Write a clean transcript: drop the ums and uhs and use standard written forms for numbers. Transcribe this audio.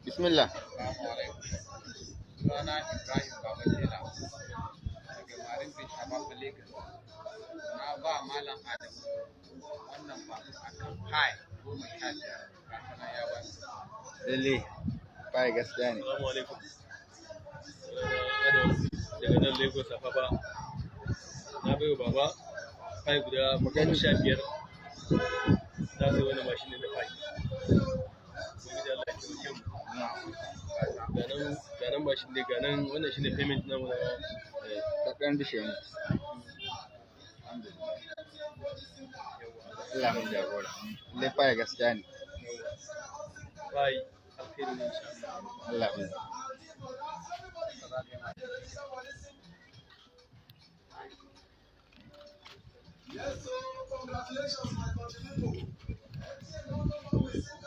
Bismillah. Assalamu alaikum. Sunana Ibrahim Babajela daga Marine Beach, Apapa, Lagos. Na ba Malam Adamu wannan babur akan Pi 15, ga ta nan ya ba ni. Lalle Pi gaskiya ne. Assalamu alaikum. Sunana Adam daga nan Lagos, Apapa. Na bai wa baba Pi guda 15. Na sai wani mashin ne na Pi. Ubangiji Allah ya taimake mu. Ga nan mashin ne, ga nan, wannan shine payment namu na Eh, ta ɗan dishe mu. Alhamdulillah. Allah mun jagora. Lalle Pi gaskiya ne. Pi alkhairi ne, insha Allah. Allah mun. Yes, so congratulations, my country people. MTN don't come with SIM.